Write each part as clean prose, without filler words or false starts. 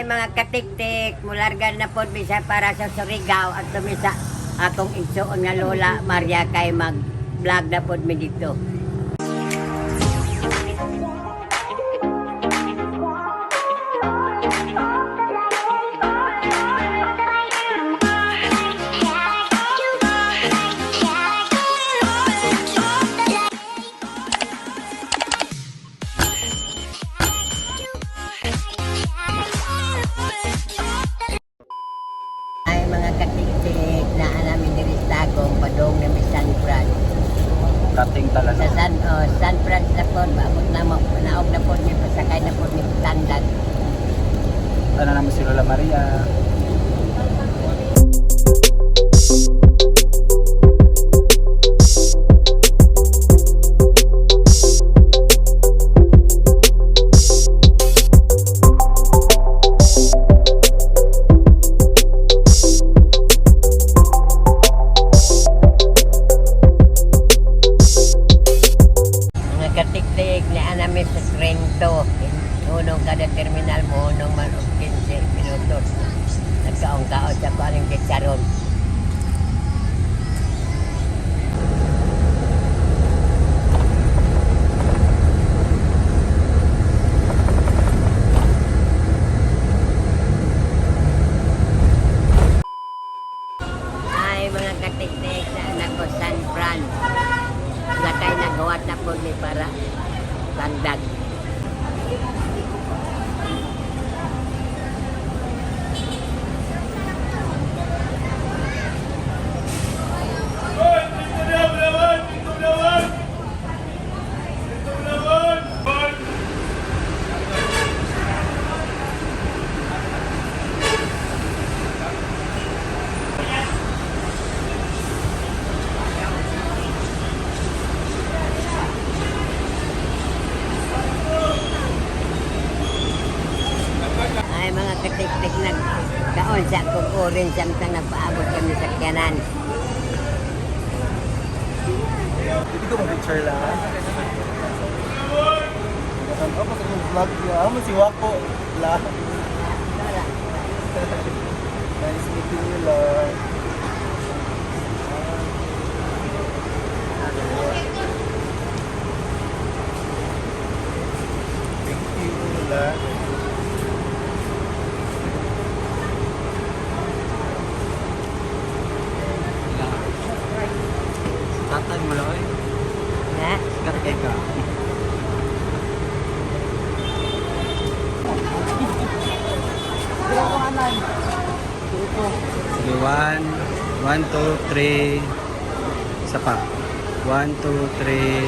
Mga katiktik, mularga na po bisa para sa Surigao at tumisa akong igsuon nga Lola Maria kay mag-vlog na po mi dito. Ay, mga katiktik, naa namin diri sa Tagum, padung na mi San Fran. Kating talaga. Sa San Fran na po, maabot na mo, naog na po mi, pasakay na po mi tandag. Ano naman si Lola Maria. Mga katiktik, naa namin sa Trento. Hunong kada terminal mo, hunong man og 15 minutos. Nagkaong-kaon sa kuaning chicharon. Ay, mga katiktik, na anak ko, San Fran. Lakay na gawa na po ni para tandag. Ay, mga katiktik, nagkaon sa akong orange samtang nagpaabot kami sa kanan. Hindi ko mag-picture lang. Ako sa kong vlog niya. Amo si Wako. La. Nice meeting you, La. Thank you, La. Tatay mo lang eh. Ha? Sikat kay ka. Sige, one, one, two, three. Isa pa. One, two, three.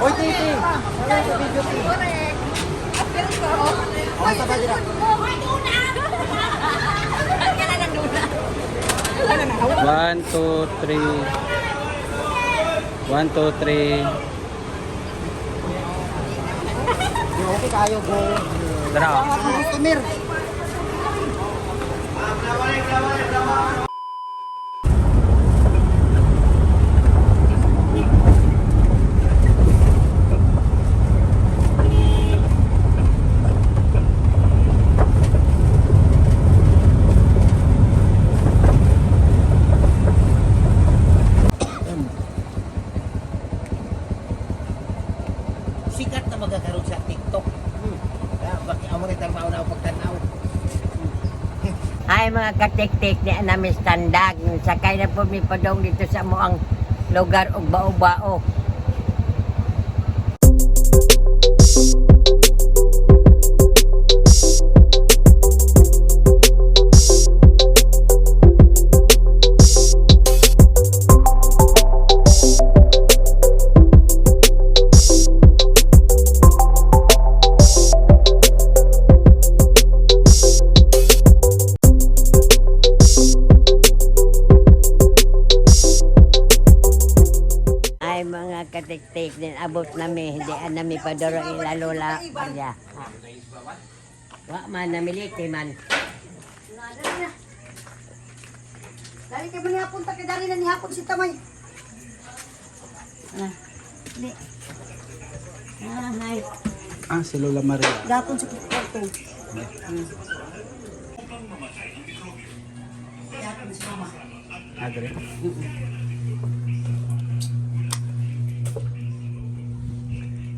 Oy, titi! Sa video, ti. Oh, sa badira. One, two, three. One, two, three. Okay kayo, go. Tara. Customer. Sikat na magkakaroon sa TikTok. Kaya bakit amo rin trabaho na ako pagtanaw. Ay, mga katiktik, ni namin standag. Sakay na po mi padong dito sa moang lugar og bao-bao. Ay, mga katiktik, din abot nami, hindi nami padoro ila Lola Maria. Wa man namiliti man. Dali kay man hapon ta kay dali na nihapon si Tamay. Ah, di. Ah, hi. Ah, si Lola Maria. Gapon sa kwarto. Gapon si mama. Adre.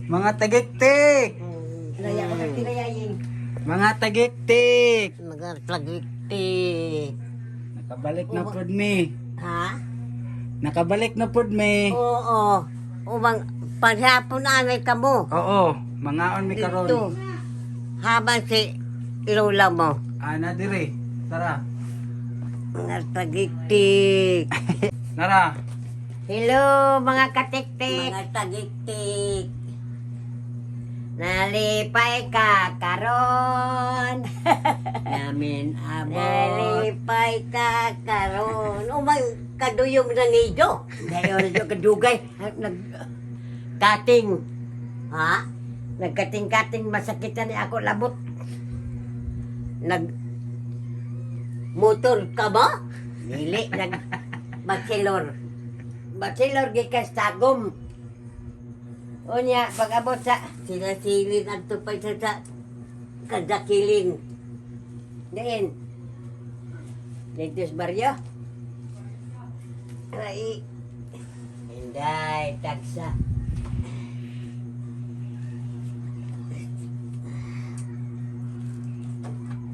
Mga tagiktik! Raya ko tirayayin. Mga tagiktik! Mga tagiktik. Nakabalik na pod mi. Ha? Nakabalik na pod mi. Oo. Umang paghapon anay ka mo. Oo, mangaon mi Dito. karon. Habang si lola mo. Ana dire. Tara. Mga tagiktik. Nara. Hello mga katiktik. Mga tagiktik. Nalipay ka karon. Namin abot. Nalipay ka karon. Umay kaduyog na nido. Dayon jo kadugay nag kating. Ha? Nagkating-kating masakitan ni ako labot. Nag motor ka ba? Dili nag bachelor. Bachelor gikan sa Tagum. Unya, pag abot sa sila silin ang tupay sa kadakiling. Diin. Dito sa baryo. Rai. Hinday, tagsa.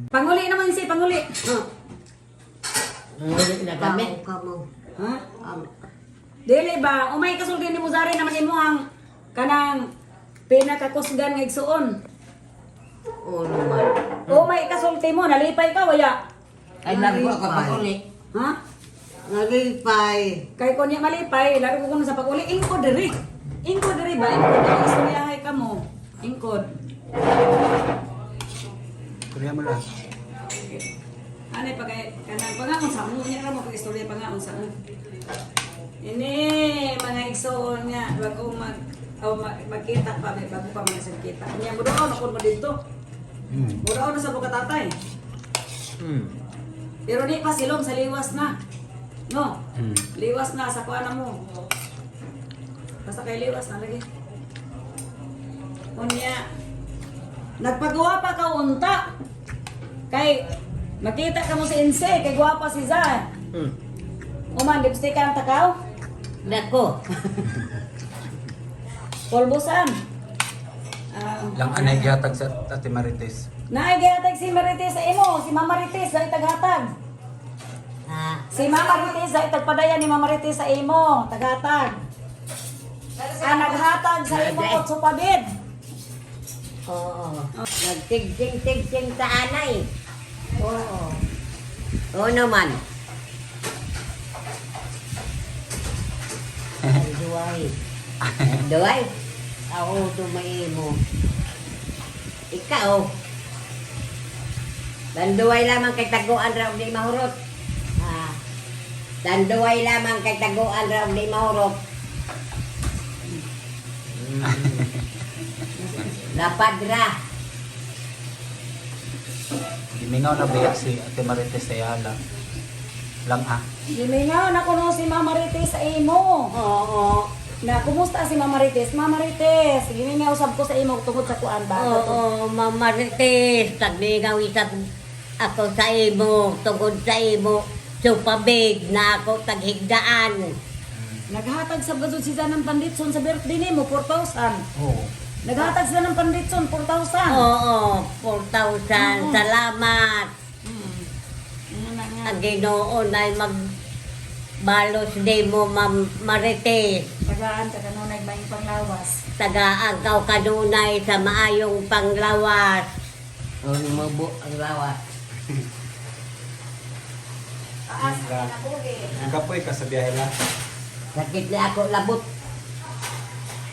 Panguli naman si panguli. Nanguli na kami. Ha? Dili ba, umay kasulti ni Muzari naman imo ang kanang pinakakusgan nga igsuon. Oo naman. Umay kasulti mo, nalipay ka waya. Ay, nago ka pa uli. Ha? Nalipay. Kay kunya malipay, laro ko kuno sa pag-uli, ingkod diri. Ingkod diri ba? Ingkod diri istoryahay ka mo. Ingkod. Kuya mo lang. Ano pa kay kanang pangaon sa mo, nya ra mo pag istorya pangaon sa mo. Ini mga igsoon nga bago mag o magkita pa bago pa mga kita. Nya mo doon ako mo dito. Mo doon sa bukatatay. Pero di pa silom sa liwas na. No. Liwas na sa kuan na mo. Basta kay liwas na lagi. Unya. Nagpagawa pa ka unta. Kay makita ka mo si Inse, kay gwapa si Zan. Uman, lipstick ka ang takaw? Nako. Pulbusan. Ah, Lang anay gihatag sa Ate Marites. naay gihatag si Marites sa imo, si Mama Marites sa itaghatag. Ha? Si Mama Marites sa itagpadaya ni Mama Marites sa imo, tagatag. Ah, naghatag sa imo otso pabid. Oo. Nagtigsing-tigsing sa anay. Oo. Oo naman. Ay, duway. Ay, duway. Ako tumaimo. Ikaw. Danduway lamang kay taguan ra og di mahurot. Ha. Danduway lamang kay taguan ra og di mahurot. Lapad ra. Gimingaw na biya si Ate Marites sa yala. Lang ah. Gimingaw na kuno si Mama Marites sa imo. Oo. Na kumusta si Mama Marites? Mama Marites, gimingaw sab ko sa imo tungod sa kuan ba? Oo, Mama Marites, taglingaw isang ako sa imo, tungod sa imo, supabig na ako taghigdaan. Naghatag sab gazud si Zan ng panditson sa birthday nimo 4,000. Oo. Naghatag sila ng panditson 4,000. Oo, 4,000. Salamat. Ano na nga. Ang Ginoo ay magbalos di mo, Ma'am Marites. Tagaan ka kanunay maing panglawas. Tagaagaw kanunay sa maayong panglawas. O, lumubo ang lawas. Taas ka na buhi. Kapoy ka sa biyahe lang. Sakit na ako labot.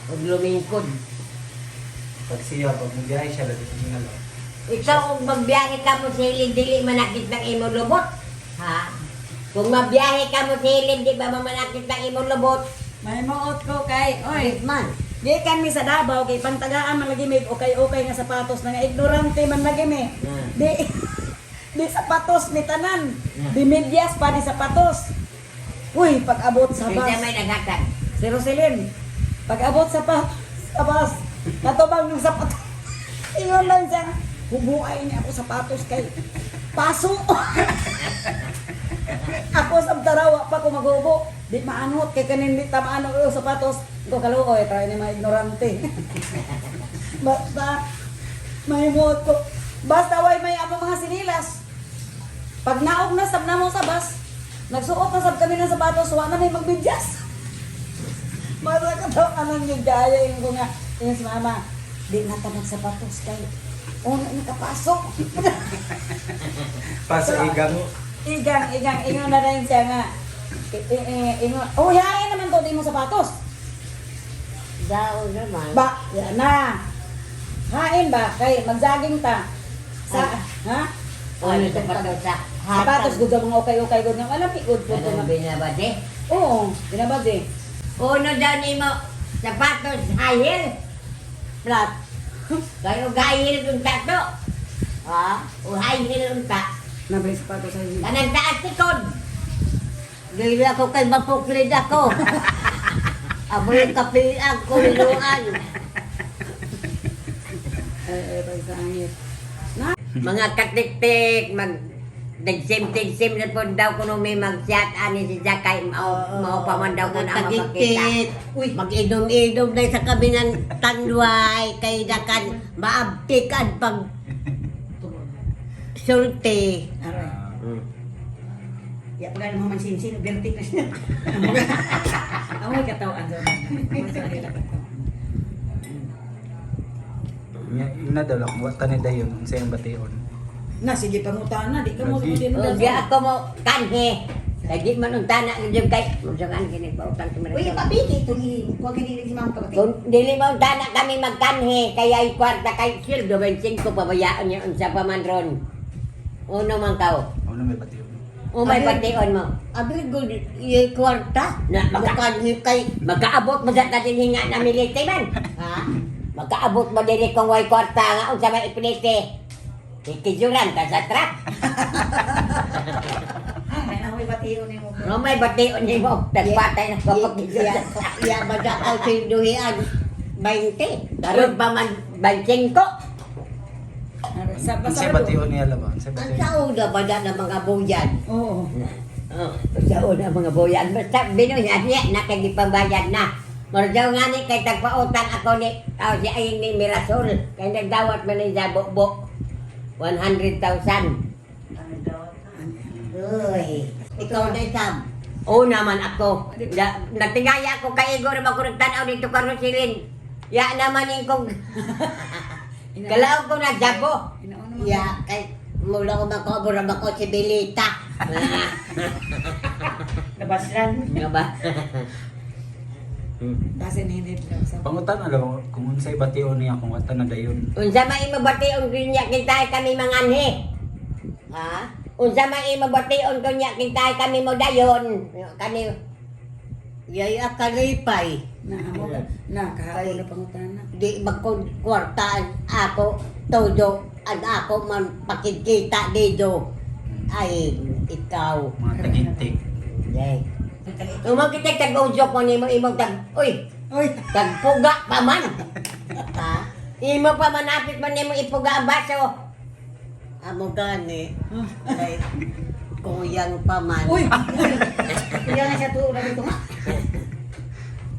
Huwag lumingkod. Pag siya, pag magbiyahe siya, lagi sa mga lang. Ikaw kung magbiyahe ka mo sa hilin, dili manakit ng imong lubot. Ha? Kung magbiyahe ka mo sa hilin, di ba mamanakit ng imong lubot? May muot ko kay, oy, Man, gikan mi sa Davao kay pantagaan man lagi may okay-okay nga sapatos na nga ignorante man lagi mi. Di di sapatos ni tanan. Di medyas pa di sapatos. Uy, pag abot sa kinsa bus. may naghatag. Si Roselyn, pag abot sa pa sa bus, natubang ng sapatos. Ingon lang siya, hubuay ni ako sapatos kay paso. Ako sa tarawa pa ko magubo. Di maanot kay kanin di ta maanot og sapatos. Ko kaluoy try ni mga ignorante. Basta may ko. Basta way may amo mga sinilas. Pag naog na sab namo sa bus, nagsuot na sab kami ng sapatos, wa na may magbidyas. Mara ka daw anan yung gaya yung ko nga, yung si mama, di na ta magsapatos kay una ni kapasok. Paso igang. Igang, igang, ingon na rin siya nga. Ingon, oh, yain naman to, di mo sapatos. Daw naman. Ba, yan na. Hain ba? Kay magjaging ta. Sa, ha? Ano sapatos sa Sapatos, good mga okay-okay, good nga. Alam, good po to Anong nga. binabade? Oo, binabad eh. Uno daw nimo sapatos high heel. Flat. Kayo high heel unta to. Ha? O high heel unta. Nabay sapatos sa heel. Kanang taas tikod. Dili ako kay mapuklid ako. Amoy kapiag ko iluan. Eh, eh, pagsangit. Mga katiktik mag Nagsim-tigsim na po daw kuno may mag-chat ani si Jakay mao mao pa man daw kuno ang mapakita. Tagigtit. Uy, mag-inom-inom na sa kami ng tanduay kay dakan maabtik ang pag sulti. Aray. Ya, pag mo man sinsin, bertik na siya. Amoy katawan sa Ina daw lang, wa tani dayon unsa yung bation. Na, sige, pangutana. Di ka mo Lagi. di mo O di ako mo kanhe. Lagi man unta na gyud kay musangan kini pautang si Uy, Marisol. pabigi itong kuha kinilig si Ma'am kapatid. Kung dili mo unta na kami magkanhe kaya ay kwarta kay sweldo 25 pabayaan niya unsa pa man ron. Uno man kaw. Ano may bation? Umay bation mo. Abi good ye kwarta. Na, Mukan kay Magkaabot mo sa tatin hinga na milite man. ha? Magkaabot mo diri kung way kwarta nga unsa may ipilite. Kikijuran ka sa truck. Ay, amoy bation ni mo. No may bation nimo. Tagpatay na Ya, papakijuran. ya bada ako sinduhian 20. Karon pa man 25. Aray, Sa Unsa basta bation niya la ba? Unsa Ang bation? sauna ba na ng mga buyan? Oo. Oh, sa una mga boyan basta binuyan niya nakagipabayad na. Murdaw nga ni kay tagpautang ako ni oh, si aying ni Mirasol kay nagdawat man ni sa bukbok 100,000. Uy, ikaw na isam. Una man ako. Nagtingaya ako kay Igor ako nagtanaw dito karon silin. Ya naman ing kong kalaog ko na jabo. Inaon naman. Ya, kay mula ko makaabor ako si Belita. Nabaslan. Nga ba? Kasi hinit lang sa Pangutan na lang kung unsay bation niya kung wa na dayon. Unsa man imo bation kunya kita kami manganhi. Ha? Unsa man imo bation kunya kita kami mo dayon. Kami Yay akalipay. Na, amo ka. Na, kahapon na pangutana. Di magkwartaan ako todo ang ako man pakikita dito. Ay, ikaw. Mga tagintik. Yay. Umang kita tag-udyok mo nimo imong tag uy, Uy, tagpuga pa man. Ha? Imo pa man apit man nimo ipuga ang baso. Amo gani. Kay kuyang pa man. uy. Kuya na siya tuon na dito nga.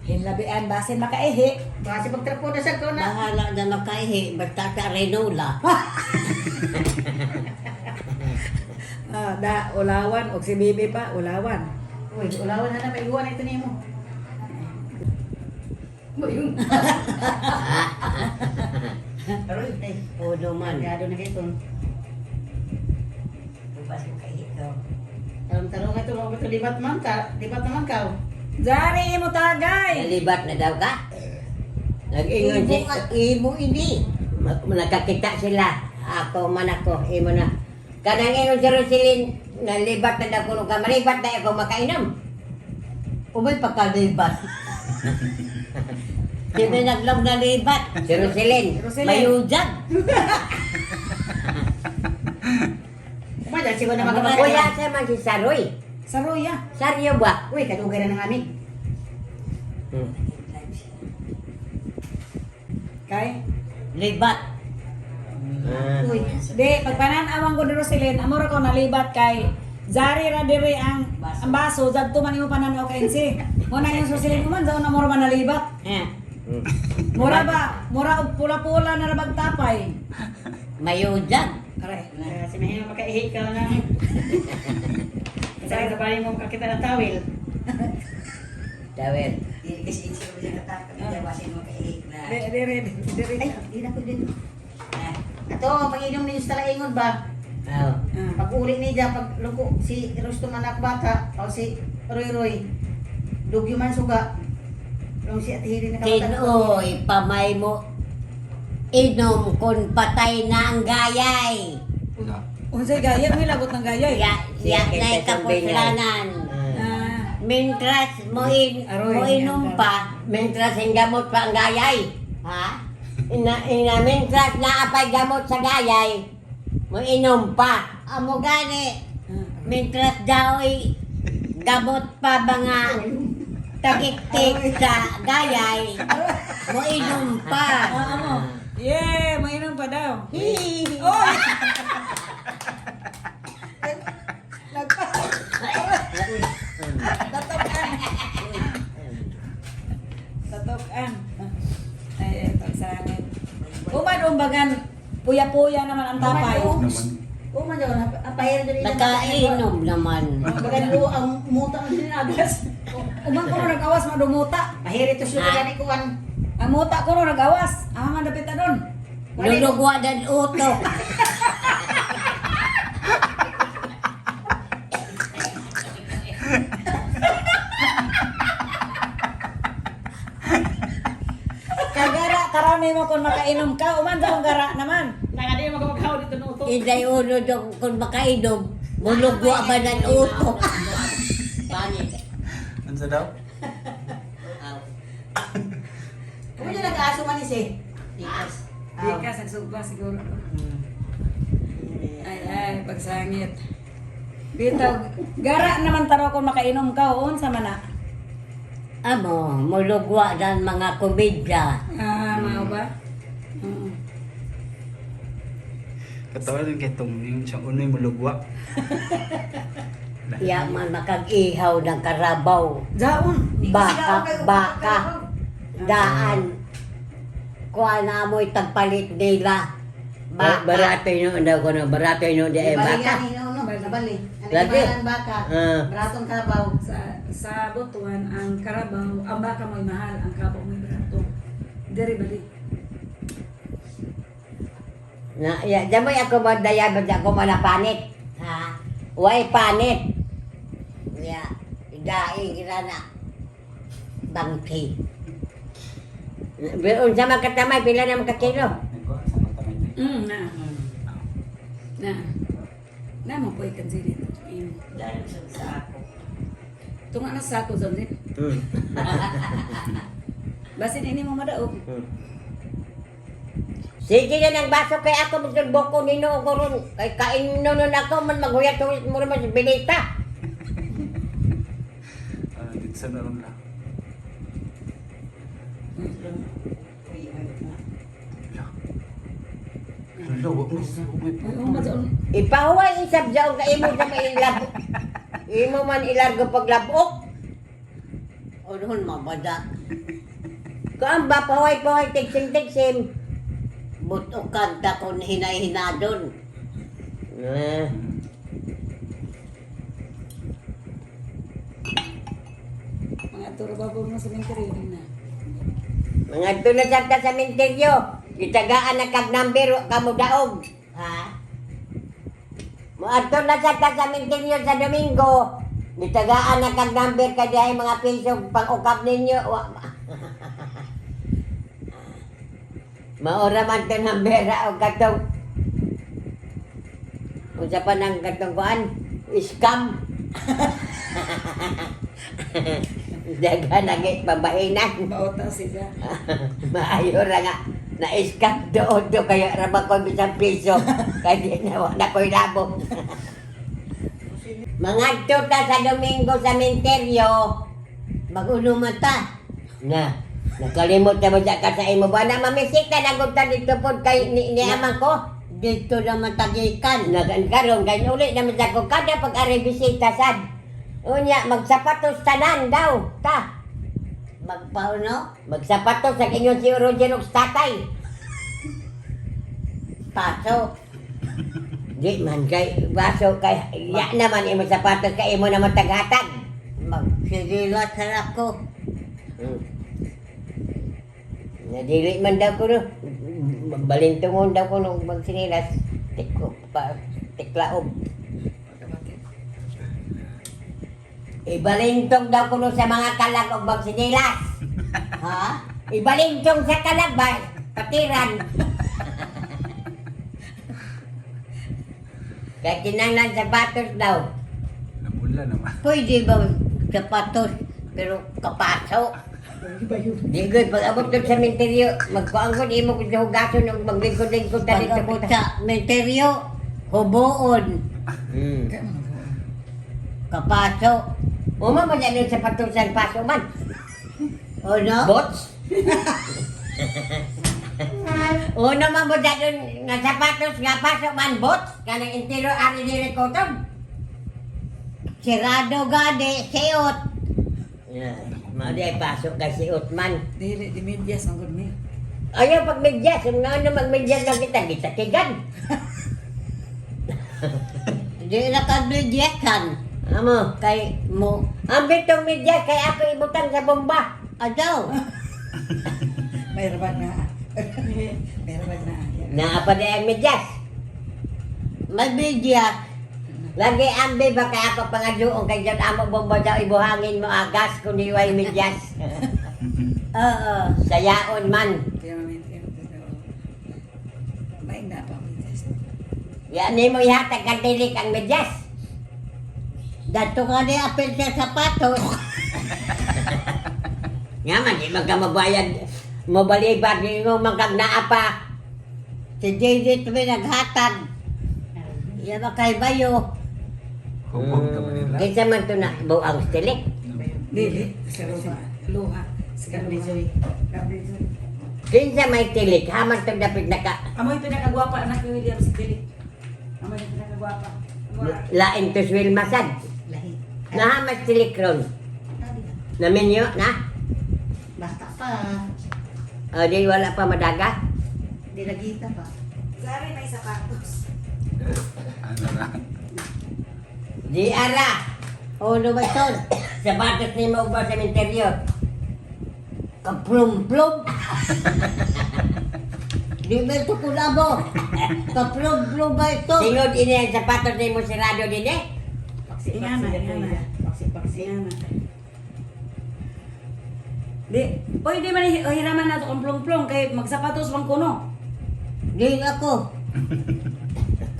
Hinlabian basin makaihi. Kasi pagtrapo na siya ko na. Bahala na makaihi, basta sa Renola. Ah, da ulawan og si Bibi pa ulawan. Uy, ulawan na na, may iwan ito nimo. Uno man. Gado na kayo ito. Tarong tarong ito, mga ito, libat man ka, libat naman ka. Dari imo tagay. Nalibat na daw ka. Nag-ingon si Imo, imo ini. Nakakita sila. Ako man ako, imo na. Kanang ingon si Roselyn, nalibat na daw kuno ka, malibat na ako makainom. Umay pagkalibat. Di ba naglaw na libat? Si Roselyn, Roselyn. Mayujag. Umay, dahil siguro na magkapag- Kuya sa man si Saroy. Saroya. Saryo ba? Uy, kadugay na ng amin. Kay Libat. Ah. Uy. Di, pagpanan-awang ko ni Roselyn, amor ko nalibat kay Zari ra diri ang baso, zadto man imo pananaw kay NC. Mo na yung Roselyn ko man, zaon amor man nalibat. Ha? Mura ba? Mura og pula-pula na rabag tapay. Mayudag. Aray. Si Mahima makaihi ka na. Sa sa bali mo makakita ng tawil. Tawel. Dili kasi isip mo dyan katak, kami mo kaihi na. Di, di, di, di, di. Ay, di na ko din. Ato, pag-inom ninyo sa talaingon ba? Oh. Ah. Pag uli niya, pag luko, si Rusto Manak Bata, o si Roy Roy, dugyo man suga. Nung si Ate Hiri nakabata. Tinoy, pamay mo. Inom kung patay na ang gayay. Wala. Unsay gaya, may lagot ng gaya. Ya, ya na'y kapuslanan. Ah. Ah, Mintras mo, in, Aroy, mo inom pa, Mentras ang gamot pa ang gayay. ha? Ina mentras na apay gamot sa gayay. Mo inom pa. Amo gani, ah. mintras daw ay gamot pa mga tagiktik sa gayay, mo inom pa. Ah, amo. Yeah, mainom pa daw. Oy! Nagpa. Tatokan. Tatokan. Ay, ay, pagsangit. Uman umbagan, puya-puya naman ang tapay. Naman. Uma daw, apahir doon nila. Nakainom naman. Bagan ko, ang muta ang dinagas. Uman ko no nag-awas, madumuta. Pahir ito siya gani kuan. Ang muta ko no nag-awas. Ang mga dapit na doon. Lulugwa dan utok. Kagara, karami mo kung makainom ka. Uman daw ang gara naman. Nangadi mo magkaw dito no utok. Inday ulo daw kung makainom, mulugwa ba ng utok? Pangit. Ano sa daw? Kuma niya nag-aso man si. Tikas. Di ka, nagsugba siguro. Ay, ay, pagsangit. Dito, gara naman taro kung makainom ka, unsa man na. Amo, mulugwa dan mga komedya. Ah, mao ba? Oo. Katawa din kay Tom, yung siyang unoy mulugwa. Ya man makag-ihaw ng karabaw. Jaon. Baka, baka, daan. Kuha na mo'y tagpalit nila. Baka. Barato yun daw ko no, barato yun di ay Bali baka. gani no no, nabali. Ano Lagi. ang baka? Ah. Baratong kabaw. Sa Butuan, ang karabaw, ang baka mo'y mahal, ang kabaw mo'y barato. Diri bali. Na, ya, damoy ako ba daya ba ako manapanit. Ha? Way panit. Ya, daing na. Bangki. Unsa man katamay pila na man ka kilo? Nagkuha sa matamay tayo. Na. Na. Na mo po ikan sili. Imo. Dahil sa ako. Tunga na sako zon din. Basin ini mo madaog. Sige na ng baso kay ako magsulbok ko nino ko ron. Kay kain nun ako man maghuyat mo ron mas binita. Ah, dito sa naroon lang. Wala. Wala, wag mo. Ay, oh, madaog. Ipahuway isab jaw ka imo sa mailab. Imo man ilargo paglabok. Unhon mabada. Kuan ba pahuway-pahuway tigsim-tigsim. Butukan ta kung hinay-hinadon. Ah. Mga turo ba mo sa menteryo na. Mga tulad sa sementeryo. Itagaan na kag number wa ka mo daog. Ha? Moadto na sa ta sementeryo sa Domingo. Gitagaan na kag number kay dihay mga piso pang-ukap ninyo. Wa Maura man to number o katong unsa pa nang katong kuan? Scam. Daga nagit pabahinan. Baota siya. Maayo ra nga na-scam doon do kaya ra ba ko bisan piso kay di na wa na ko'y labo. Mga ta sa Domingo sa Menteryo Magulo man ta. na. Nakalimot na mo dyan ka sa imo ba na mamisita na gud ta dito pod kay ni amang ko. Dito naman tagikan. Nagkaroon kay uli naman sa ko kada pag ari bisita sad. Unya magsapatos tanan daw ta. Magpauno. Magsapatos sa ingon si Roger og tatay. Paso. Di man kay baso kay ya naman imo sapatos kay imo naman taghatag. Magsililas na ako. Nadili man daw ko no. Balintungon daw ko nung magsinilas. Tikko pa tiklaob. Ibalintong daw kuno sa mga kalag og magsinilas. Ha? Ibalintong sa kalag ba? Patiran. Kaya kinanglan sapatos daw. Namula naman. Pwede ba sapatos pero kapaso? Di ko, pag abot doon sa menteryo, magkuang ko, di mo ko sa hugason og maglingkod-lingkod ta dito. Pag-abot sa menteryo, hubuon. Kapaso. Uma mo dyan yung sapatos ang paso man. O no? Bots? Una man mo dyan nga sapatos nga paso man, bots? Kanang intiro ari diri kotom. Sirado gani, siot. Yeah. Mao di ay pasok kay si Utman. Dili di medyas ang gud ni. Ayaw pag medyas, nga ano magmedyas lang kita, gisakigan. Di na ka. Amo, Kay mo, ang bitong medyas kay ako ibutang sa bomba. adaw. May rabag na. May rabag na. Naa pa di ang medyas. May medyas. Lagi ambi ba kay ako pangaduong kay dyan amo bomba daw ibuhangin mo agas kundi way medyas. Oo. Sayaon man. Kaya mamin may na pa medyas. Yan nimo ihatag kang tilik ang medyas. Dato ka ni apel sa sapatos. Nga man, di man ka mabayad. Mobalibag mo man kag naa pa. Si JJ may naghatag. Yan ba kay bayo? Hubog ka man nila. Kinsa man to na buang stilik. Dili sa luha. Luha. Sa luha. Kinsa may tilik, haman to dapit naka Amoy pinakagwapa anak ni William si Dili. Amoy pinakagwapa. Amo lain to swil masad. Lahi. Nahamas tilik ron. Naminyo na. Bata pa. O di wala pa madaga. Di nagita pa. Sari may sapatos. Ano na? Di ara. O no ba ito? Sapatos ni mo ubaw sa interior. Kaplum-plum. Di ba ito kulabo? Kaplum-plum ba ito? Singod ini ang sapatos ni mo sirado din eh. Paksi-paksi Ingana, na ingana. Paksi-paksi. Ingana. Di, pwede man hiraman na to kung plong-plong kay magsapatos man kuno. Di ako.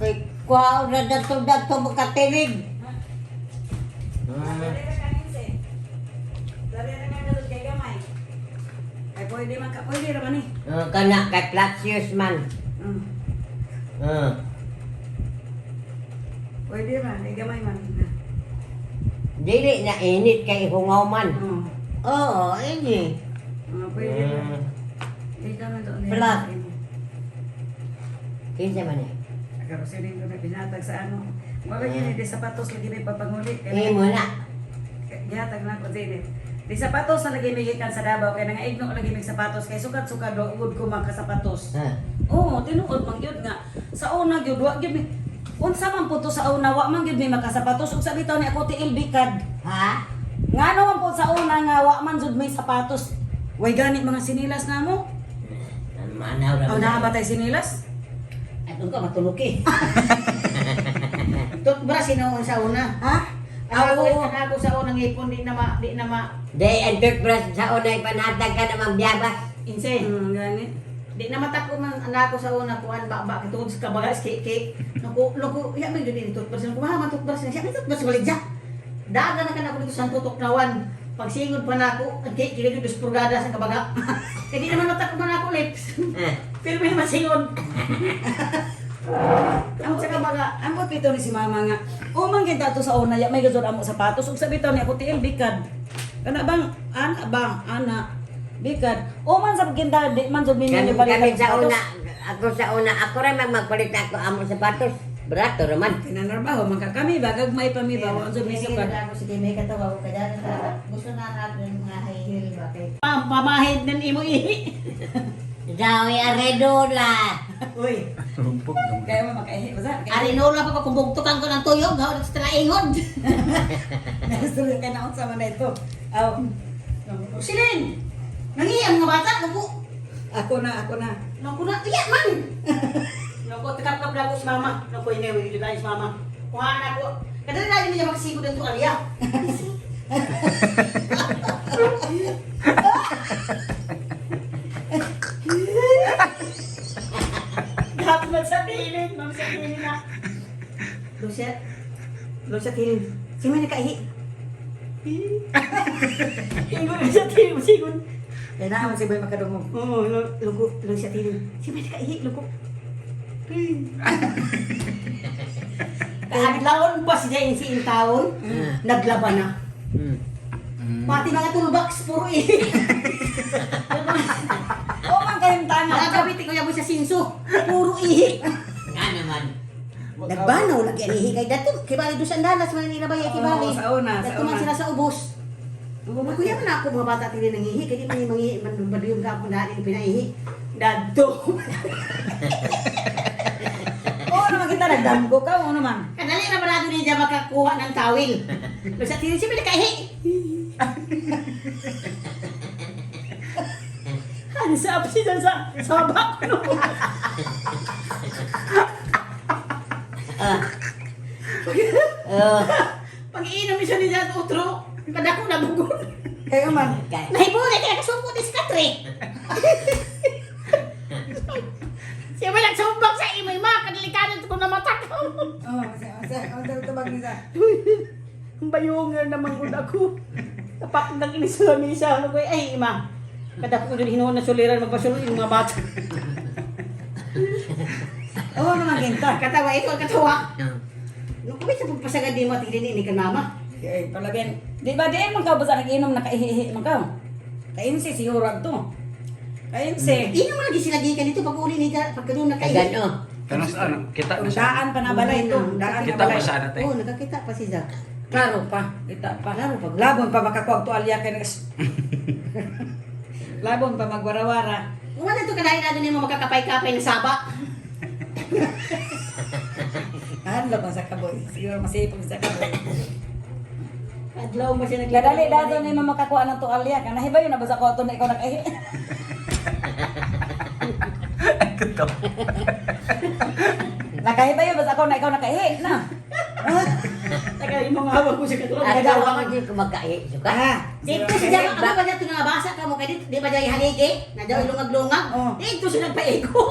Kay kuha na dato-dato makatilig. Kay pwede man ka, pwede ra man eh. Oh, kana kay flat shoes man. Oh. Pwede ra, kay gamay man. Na. Dili na init kay hungaw man. Oo. Oo, ini. Oh, pwede ra. Dito man to. Flat. Kinsa man eh. Karosilin ko na binatag sa ano. Wala yun, di sapatos lagi may papanguli. Kaya Imo na. Gihatag na ko din. Di sapatos na lagi may gikan sa Davao kay nangaigno lagi may sapatos kay sukat-sukat do ugod ko makasapatos. Ha. Oo, tinuod man gyud nga. Sa una gyud wa gyud may unsa man po to sa una wa man gyud may makasapatos ug sa bitaw ni ako tiil bikad. Ha? Ngano man po sa una nga wa man jud may sapatos. Way gani mga sinilas namo. Manaw ra. Aw naa ba tay sinilas? At ka matulog eh. Toothbrush sinuon sa una. Ha? Ako, Oo. ako sa unang ipon di na ma Day ang toothbrush sa una ipanhatag ka namang biyabas. inse. Gani. Di na matako man anak ko sa una kuan ba ba kitungod sa kabaga si kiki. Naku, naku, ya may gani toothbrush ko ma toothbrush siya may toothbrush balik ja. Daga na kana ko dito sa tutok nawan. Pagsingod pa nako, ang kiki dito dos purgada sa kabaga. Kay di naman matako man ako lips. Ah. Pero may masingod. Ang Sa kabaga. Ambot bitaw ni si mama nga. Umang gyud ato sa una ya may gazod amo sapatos ug sa bitaw ni ako tiil bikad. Kana bang ana bang ana. Bikad. O man sa ginta di man jud ninyo Kami, balikan kami sa sapatos. una, ako sa una, ako rin magpalit ako amo sapatos. Barato raman. Kinanarbaho man ka kami bagag may pa mi ba wa jud mi sukad. Ako si Timay katawa ko kaya gusto na natin mga high heel ba kay. Pamahid ng imo ihi. Dawi aredola. Uy, Rumpog naman. Kaya mo makaihi ba sa? arinola pa pa kumbugtukan ko ng tuyog, ha, sa traingon. Nasulo ka na unsa man na ito. Aw, Silin. Nangiyan mga bata, naku. ako na, ako na. Naku na, iya man. Naku, tikap-kap lang ko si mama. Naku, ini, wala tayo si mama. Kuha na ko. Kadali lagi niya magsigo dito alya. Dapat man sa tilin, ma'am sa tilin na. Lucia, Lucia tilin. Sino may nakaihi? Ingon sa tilin, sigon. Kaya na man si Boy makadungog. Oo, lugo, lugo siya tilin. Sino may nakaihi, lugo. Kaadlawon pa siya in si taon, naglaban na. Pati mga toolbox, puro ihi. O man kayong tanga. Mga gabit, kuya mo sa sinso, puro ihi. Nga naman. Nagbanaw lagi ang ihi kay dato. Kibali doon sa andalas, Manila ba kibali. Oo, sa una, sa Dato man una. sila sa ubos. Kuya man ako mga bata tili nang ihi, kaya di man yung mangihi, man baduyong ka ako dahil pinaihi. Dadto. Oo naman kita nagdamgo ka o naman. Kadali na barado niya makakuha ng tawil. Basta tili siya pinakaihi. Ano sa siya sa sabak no? Oh, Pag-iinom siya niya at utro, kadako na bugon. Kayo man. kay Nahibuli kaya kasumpot is katre. Siya ba nagsumbak sa imoy ma, kadalikanan ko na mata ko. Oo, sa sa tubag ni sa. Bayungan naman gud ako. Tapak nang ini sa lamisa. Ano ko ay ima. Kada ko dun hinuon na suliran magpasulo yung mga bata. Oo naman kinta. Katawa ito ang katawa. Nung kumit sa pagpasagad di mo tigilin ni kan mama. Ay, palabin. Di ba di man ka basta nag-inom nakaihihi man ka. Kainsi siguro to. Kainsi. Ino mo lagi sila gikan dito pag uli ni pagka doon na Kagan oh. Kanang sa ano? Kita na siya. Daan pa na balay ito. Daan na Kita balay. pa siya na, te. Oo, nakakita pa si Jack. Klaro pa. Kita pa. Klaro pa. Labon pa makakuha tualya kay nags. Labon pa magwarawara. Kung ano ito kadahin na doon mo makakapay-kapay na saba. Ano ba sa kaboy? Siguro masipag sa kaboy. Adlaw mo siya Kadali dato ni mo makakuha ng tualya ka. Nahibayo na ba sa koto na ikaw nakaihi? Nakahibayo ba sa ako na ikaw nakaihi na? Taga imong hawak mo siya katulad. At ako ako din kumakain. Suka. Ah, Dito si Jack, ano ba dito nga basa ka mo kay dito, di ba dyan haligi? Na daw lungag-lungag. Oo. Dito siya nagpaego.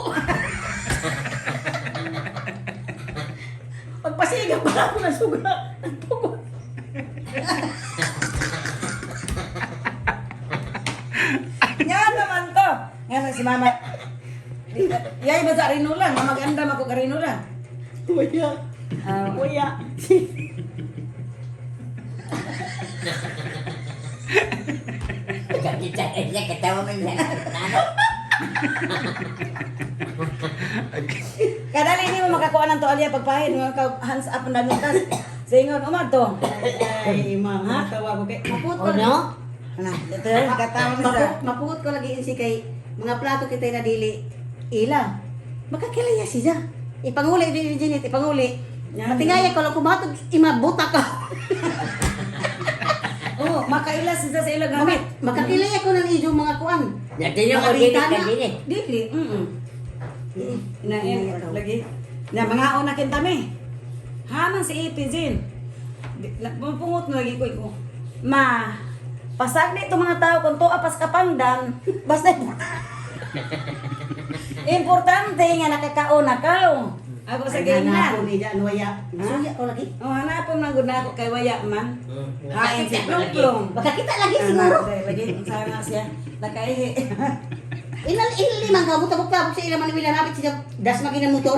Pagpasiga pa ako ng suga. Nagpugod. Nga naman to. Nga na si mama. Yay ba sa rinula? Mamaganda mako ka rinula. Waya. Ah, Waya. Kita niya katawa man niya. Ano? Kadali hindi mo makakuha ng tualya pagpahid mga ka hands up na nukas. Singon umad to. Ay, mama, tawa ko kay. Mapuot ko. Oh no? Ana, ito yung katawa ni sa. Mapuot ko lagi insi kay mga plato kita na dili ila. Makakilaya siya. Ipanguli din Janet, ipanguli. Yan. Matingaya ko lang kumatog imabuta ka. Oh, makaila siya sa ila gamit. Makakilaya ko ng iyong mga kuan. Natin yung Mga dili bintana. ka dili. Dili, Na lagi. Na mga una kintami. Haman si Ipin Zin. Pumungot na lagi ko iko. Ma, pasag ni itong mga tao kung tuwa pas kapangdan, basta importante nga nakakaon na ka. Ako sa Hanapon gina. ni Jan waya. Suya ko lagi. Oh, hanapon man gud na ako kay waya man. Hain si Nakakita lagi. Plong-plong. Makakita lagi siguro. Lagi, sana siya. Nakaihi. Inal limang ka tabok-tabok sa ilang man wala napit siya das magina motor.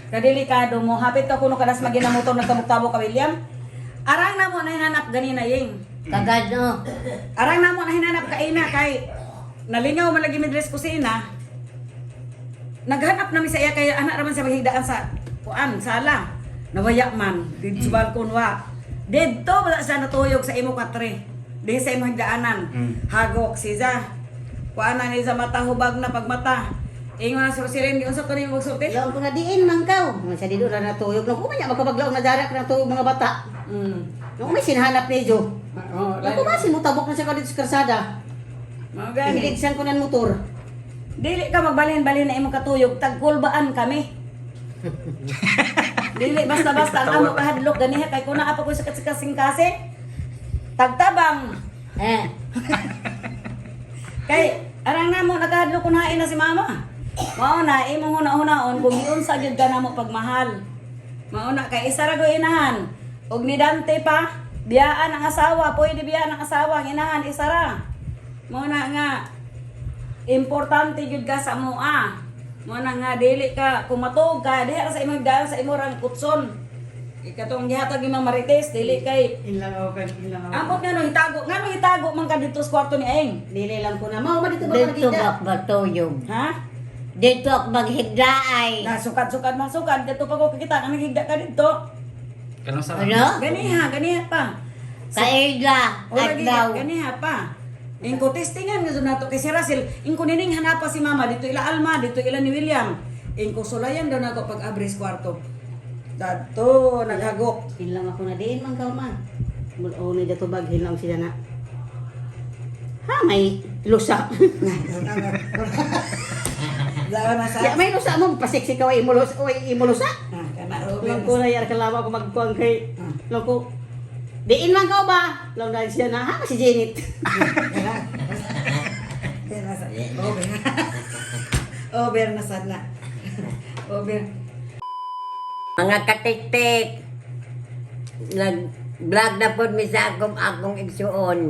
Kadelikado mo, hapit ka kuno kadas magina motor nagtabok-tabok ka William. Arang na mo na hinanap ganina ying. Kagano. Arang namo na hinanap kaina kay nalingaw man lagi mi diri sa kusina. Naghanap nami sa iya kay anak raman siya maghigdaan sa kuan sala. Nawaya man didto sa balkon wa. Didto wala siya natuyog sa imo katre. Di sa imo higdaanan. Hagok siya. Kuan na ni sa mata hubag na pagmata. Ingon na si Roselyn, di unsa to nimo magsulti? Laon ko na diin man kaw. Man sa dito na natuyog. Nung kumanya makapaglaong na darak na tuyog mga bata. Nung may sinhanap ni Jo. Oh, Nung kumasin mo tabok na siya ka dito sa karsada. Mao gani. Hiligsan ko ng motor. Dili ka magbalhin-balhin na imong katuyog, tagkulbaan kami. Dili basta-basta ang amo kahadlok ganiha kay kuna apa ko sa kasing-kasing. Tagtabang Eh, kay arang namo nakahadlok kun hain na si mama. Mao na imong huna-hunaon kung giunsa gyud ka namo pagmahal. Mao na kay isa ra gyud inahan. Og ni Dante pa, biyaan ang asawa, pwede biyaan ang asawa, ang inahan isa ra. Mao na nga importante gyud ka sa moa. Mao na nga dili ka kumatog ka diha ra sa imong daan sa imong kutson. Ikatong gihatag imong marites dili kay Ilang ako kan, ilang ako. Ambot nga no hitago, nga no hitago man ka dito sa kwarto ni Aeng. Dili lang ko na. Mao man dito ba dito magigda? ako matuyog. Ha? Dito ako maghiglaay. Nasukad-sukad masukad dito pa ko kakita nga naghigda ka dito. Kanang sa Ano? Ganiha, ganiha pa. Kaila, O lagi adlaw. ganiha pa. Ingko testingan nga nato kay si Russell, ingko nining hanapa si mama dito ila Alma, dito ila ni William. Ingko sulayan daw nako pag abri sa kwarto. Dadto naghagok. Ilang ako na diin man kaw man. Mulo ni dato bag hilang sila na. Ha may lusa. Dawa na sa. Ya may lusa mo pasiksi ka way imulus way imulusa. Ah, kana Lang ko na yar kalawa ko magkuang kay lang ko. Diin man kaw ba? Lang na siya na ha si Janet. Over. Over na sad na. Over. Mga katiktik, nag-vlog na po mi sa akong akong igsuon.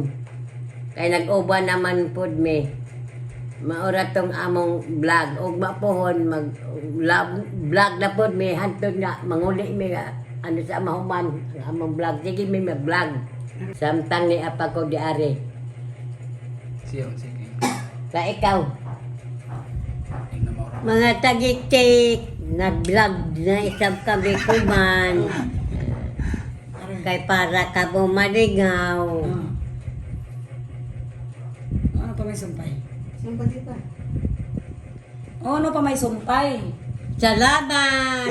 Kay nag-uban naman po mi. Maura tong among vlog. Ug mapuhon, mag vlog na po mi. Hantod nga, manguli mi nga, ano sa mahuman, ang among vlog. Sige mi mag-vlog. Samtang ni apa ko di ari. Siya, sige. Sa ikaw, Tingnan mo. Mga tagiktik, nag-vlog na isang kami kuman. Kay para ka mo malingaw. Ano pa may sumpay? Saan pa di pa? Ano pa may sumpay? Salamat!